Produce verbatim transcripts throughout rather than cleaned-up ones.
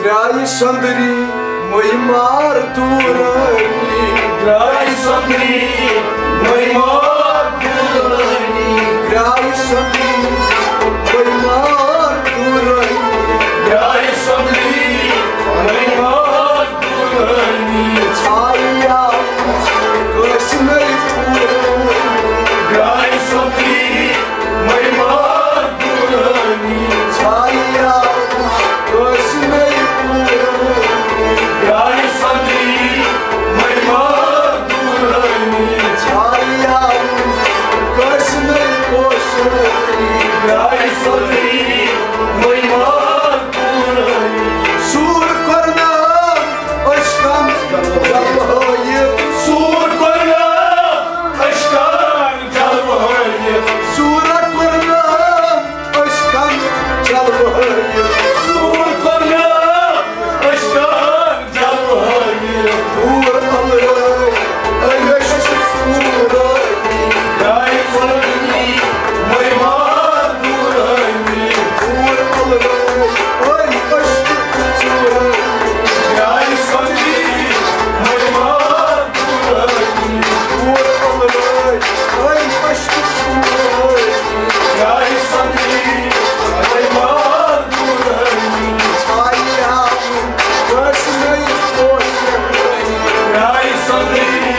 درٛایہِ سۄندری مٔیۍ مار دوٗرٲنی۔ درٛایہِ سۄندری مٔیۍ مار دوٗرٲنی۔ درٛایہِ سۄندری مٔیۍ مار دوٗرٲنی۔ درٛایہِ سۄندری مٔیۍ مار دوٗرٲنی۔ ژھایہِ آو کٲنٛسہِ نٔے پوٗرٲنی۔ درٛایہِ سۄندری مٔیۍ مار دوٗرٲنی۔ ژھایہِ آو کٲنٛسہِ نٔے پوٗرٲنی۔ درٛایہِ سۄندری مٔیۍ مار دوٗرٲنی۔ ژھایہِ آو کٲنٛسہِ نٔے پوشٲنی۔ درٛایہِ سۄندری مٔیۍ مار دوٗرٲنی۔ سوٗر کوٚرنم عشقن جلوٕ ہٲیِتھ۔ سوٗر کوٚرنم عشقن جلوٕ ہٲیِتھ۔ سوٗر کوٚرنم عشقن جلوٕ ہٲیِتھ۔ سوٗر کوٚرنم عشقن جلوٕ ہٲیِتھ۔ دوٗر ألرٲے ألۍ أشکہٕ سوٗرٲنی۔ درٛایہِ سۄندری مٔیۍ مار دوٗرٲنی۔ دوٗر ألرٲے ألۍ أشکہٕ سوٗرٲنی۔ درٛایہِ سۄندری مٔیۍ مار دوٗرٲنی۔ دوٗر ألرٲے ألۍ أشکہٕ سوٗرٲنی۔ درٛایہِ سۄندری مٔیۍ مار دوٗرٲنی۔ ژھایہِ آو کٲنٛسہِ نٔے پوشٲنی۔ درٛایہِ سۄندری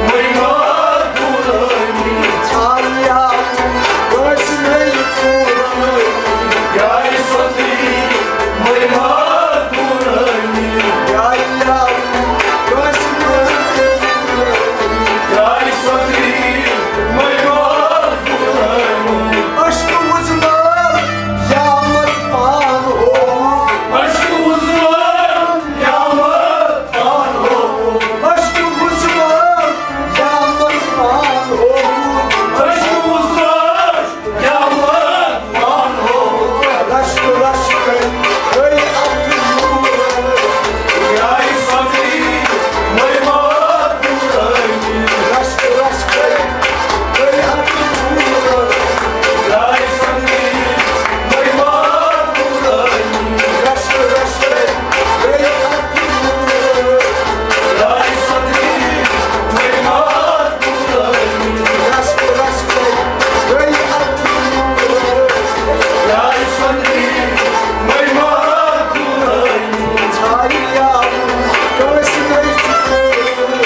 مٔیۍ مار دوٗرٲنی۔ ژھایہِ آو کٲنٛسہِ نٔے پوشٲنی۔ درٛایہِ سۄندری مٔیۍ مار دوٗرٲنی۔ ژھایہِ آو کٲنٛسہِ نٔے پوشٲنی۔ درٛایہِ سۄندری مٔیۍ مار دوٗرٲنی۔ عشقہٕ وُزمار یامر پان ہووُن۔ عشقہٕ وُزمار یامر پان ہووُن۔ عشقہٕ وُزمار یامر پان ہووُن۔ عشقہٕ وُزمار یامر پان ہووُن۔ رشک رشک گٔے اَتھ نوٗرن۔ درٛایہِ سۄندری مٔیۍ مار دوٗرٲنی۔ رشک رشک گٔے اَتھ نوٗرن۔ درٛایہِ سۄندری مٔیۍ مار دوٗرٲنی۔ رشک رشک گٔے اَتھ نوٗرن۔ درٛایہِ سۄندری مٔیۍ مار دوٗرٲنی۔ رشک رشک گٔے اَتھ نوٗرن۔ درٛایہِ سۄندری مٔیۍ مار دوٗرٲنی۔ ژھایہِ آو کٲنٛسہِ نٔے پوشٲنی۔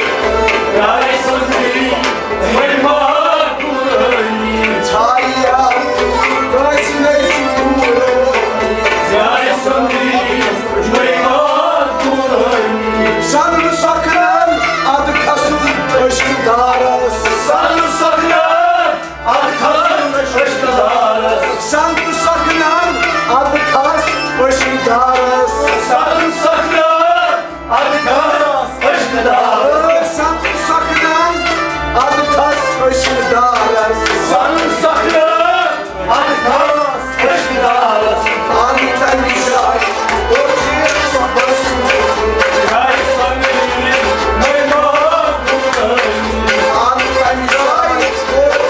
درٛایہِ سۄندری مٔیۍ مار دوٗرٲنی۔ ژھایہِ آو کٲنٛسہِ نٔے پوشٲنی۔ درٛایہِ سۄندری مٔیۍ مار دوٗرٲنی۔ سَنہٕ سۄکھرَن اَدٕ کھسُن عشقہٕ دارَس۔ سَنہٕ سۄکھرَن اَدٕ کھسُن عشقہٕ دارَس۔ سَنہٕ سۄکھرَن اَدٕ کھس عشقہٕ دارَس۔ سَنہٕ سۄکھرَن اَدٕ کھس عشقہٕ دارَس۔ سَنہٕ سۄکھرَن اَدٕ کھس عشقہٕ دارَس۔ سَنہٕ سۄکھرَن اَدٕ کھس عشقہٕ دارَس۔ اَدٕ تَمہِ جایہِ کوٚر شیخ صٲبَس۔ جایہِ سۄنہٕ مٔیۍ مار دوٗرٲنی۔ اَدٕ تَمہِ جایہِ کوٚر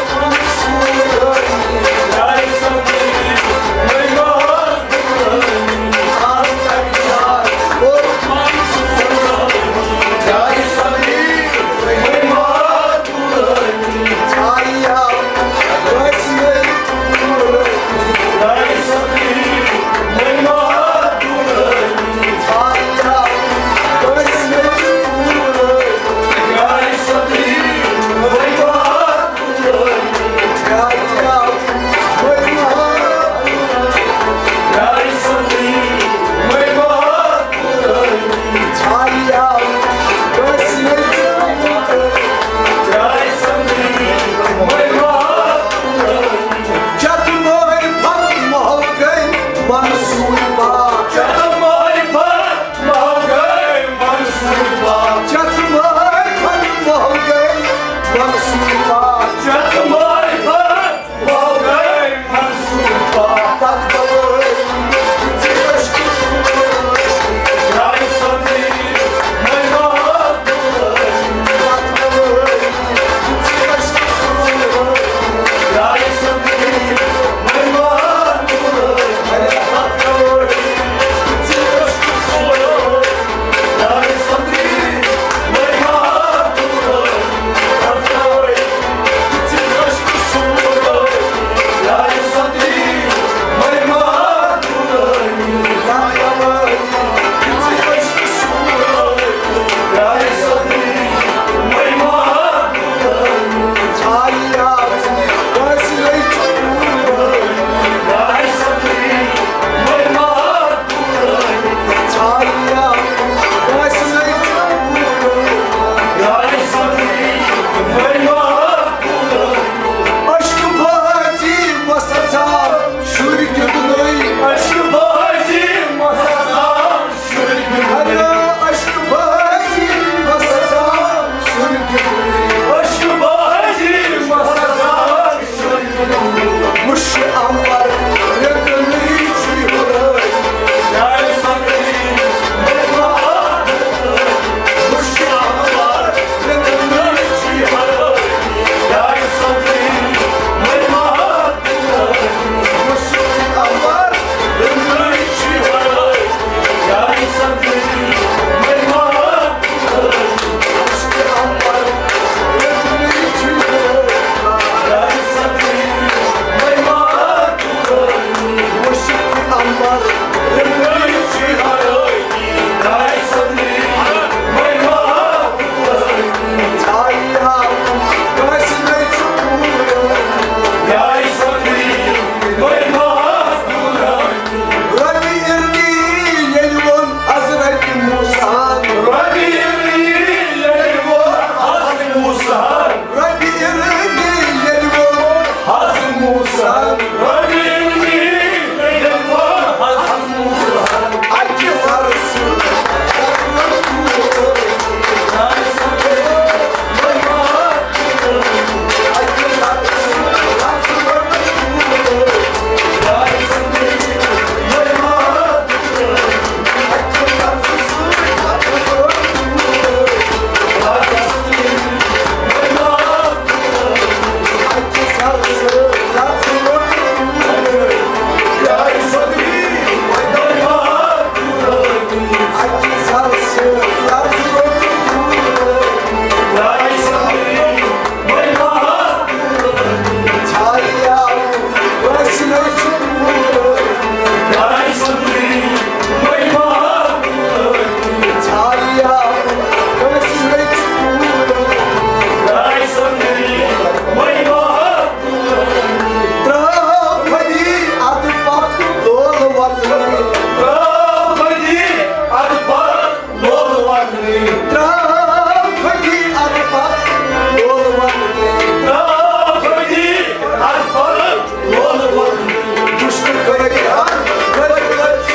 ترٛاو کھۄتی اَدٕ پَتہٕ لولہٕ وَطنٕے۔ ترٛاو کھۄتی اَدٕ پَتہٕ لولہٕ وَطنٕے۔ ترٛاو کھۄتی اَدٕ پَتہٕ لولہٕ وَطنٕے۔ وُچھ تہٕ کَرَے ہا، کَرَے لَچھ۔